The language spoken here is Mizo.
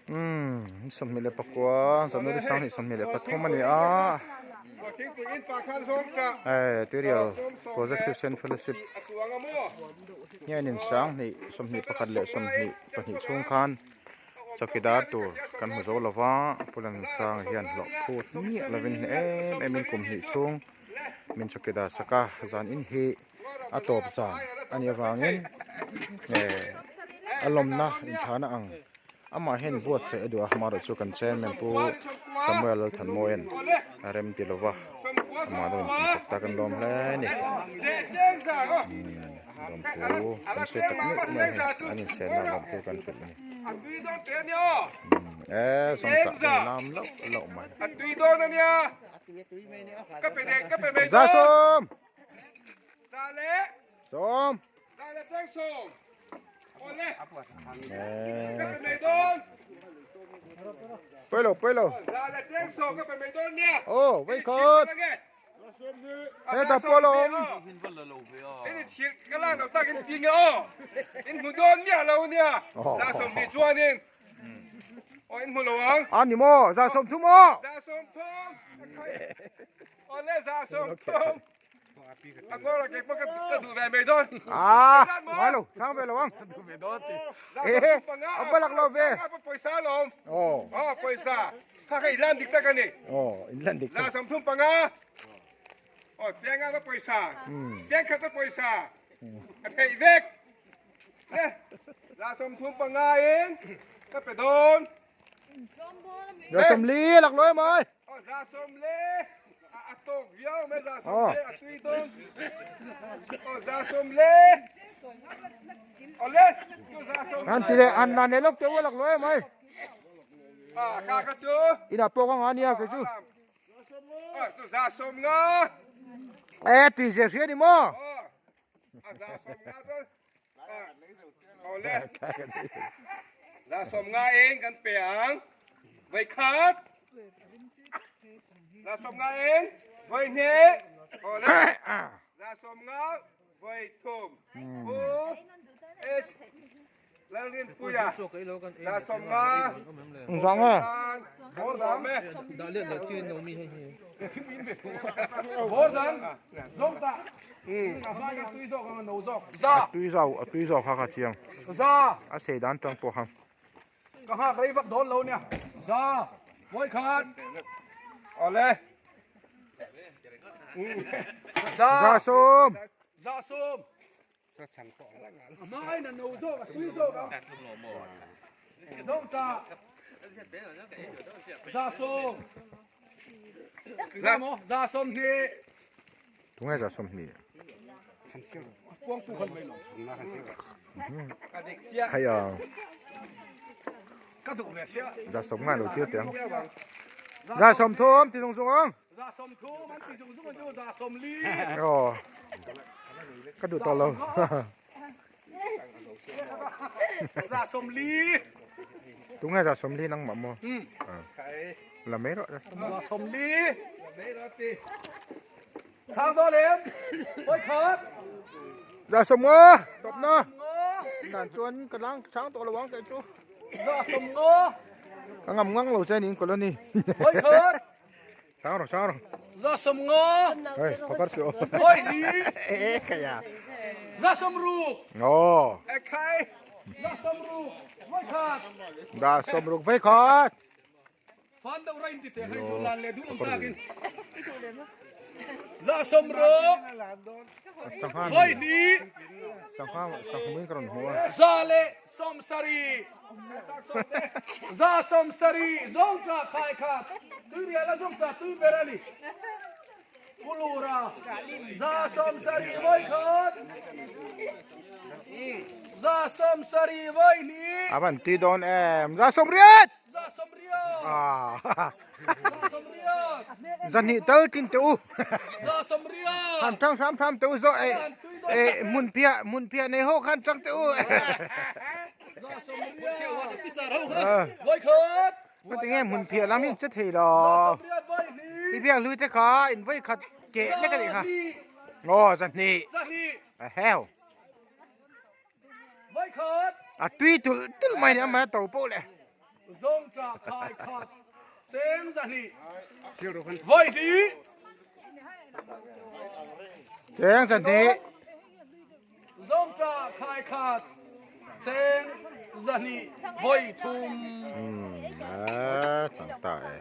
Umm 29 January 2023 a ni a hei tuirial Project Christian Fellowship hianin 2021 leh 22 chhung khan chawkidar tur kan hmu zo lova Pu Lansanga hian hlawh phut miah lovin hne em em in kum hnih chhung min chawkidar sak a zan in hi a tawp zan a nih avangin eh a lawmna inthahna ang amah hian buatsaih a duh a amaherawh chu kan chairman pu Samuel Lalthanmawia'n a rem ti lova amah dawn tumsak ta kan lawm hle a ni umm lawmthu kan sawi tak meuh mai a hei an insenna lawmthu kan hrilh a ni umm eh zawngtah pawh a lam loh loh mai. Zasawm! Sawm. Pawilo pawilo. Oh, vei khawt. Heta pawh awm. A ni maw? 30 aw. Ah, ngai lo, chang ve lo ang. Eh, a va lak lo ve. Oh. Oh, pawisa. Kha kha inlan dik tak ani. Oh, inlan dik tak. La 35. Oh, chenga ka pawisa. Cheng khat ka pawisa. A theih vek. Le, la 35 in ka pe dawn. Za 40 lak lo em ơi. Oh, za 40. A tawk viau mai za 40 a tui dawn. Oh, za 40. Ole, za 40. An ti le an na ne lok te lak lo em ơi. À, kha kha chu. Ina pawh ka nga nia kei chu. Ah, chu za 50. E tui zia hria ni maw? Oh, a za 50 chu. Ole. Za 50 eng kan pe ang. Voi khat. Za 50 eng. Voi hnih. Ole. Za 50 voi thum. U S Lalrinpuia. Za 50. Zang e. Bor dang. A tui zau a tui zau kha kha chiang. A sei dan tang pawh kha. Ka nghak rei vak dawn lo nia. Za. Vawi khat. Ole. Za. Za sawm. Za sawm. A hma aiin a no zawk a tui zawk a. Zawng ta. Za sawm. Za maw? Za 20. Tunge za 20? Kuang tu khan mai lo. Khai a. Ka duh ve sia. Za 50 lo tir teh ang. Za 30 ti zung zung ang. Za 30 an ti zung zung ang chu za 40. Aw. Ka duh tawh lo. Za 40. Tunge za 40 nangmah maw? La mai rawh. Za 40. Chang dawn em? Vawi khat. Za 50 tawp na. Dan chuan ka lang chang tawh lo ang kei chu. Za 50. Ka ngam ngang lo che niin colony. Vawi khat. Chang rawh chang rawh. Za 50. Hei pakar chu. Vawi hnih. E kaya. Za 60. Oh. E khai. Za 60. Vawi khat. Za 60 vawi khat. Fan deuh rain ti teh hei chu lan leh duh awm takin. Za 60. Vawi hnih. Sangha sangha ka rawn hmu a. Za leh 70. Za 70 zawng tah khai kha tuirial a zawng tah tui ber a ni. Pulura za 70 vawi khat. Za 70 vawi hnih. A van tui dawn em. Za 80. Za 80. Ah. Za 80. Za hnih tal tlin teh u. Za 80. Han tang hram hram teh u zo eh eh hmun piah hmun piah nei ho khan tang teh u. Za 80. Vawi khat. Ka ti nge hmun piah lam hi in che thei lo. Za 80 vawi hnih. Pi biak hlui te kha in vawi khat keh lek a nih kha. Aw za hnih. Za hnih. A heu. Vawi khat. A tui tulh tulh mai ni a mai a to pawh le. Zawngṭah khai khat cheng 200 vawi hnih. Cheng 200. Zawngṭah khai khat cheng 200 vawi thum. A chang ta e.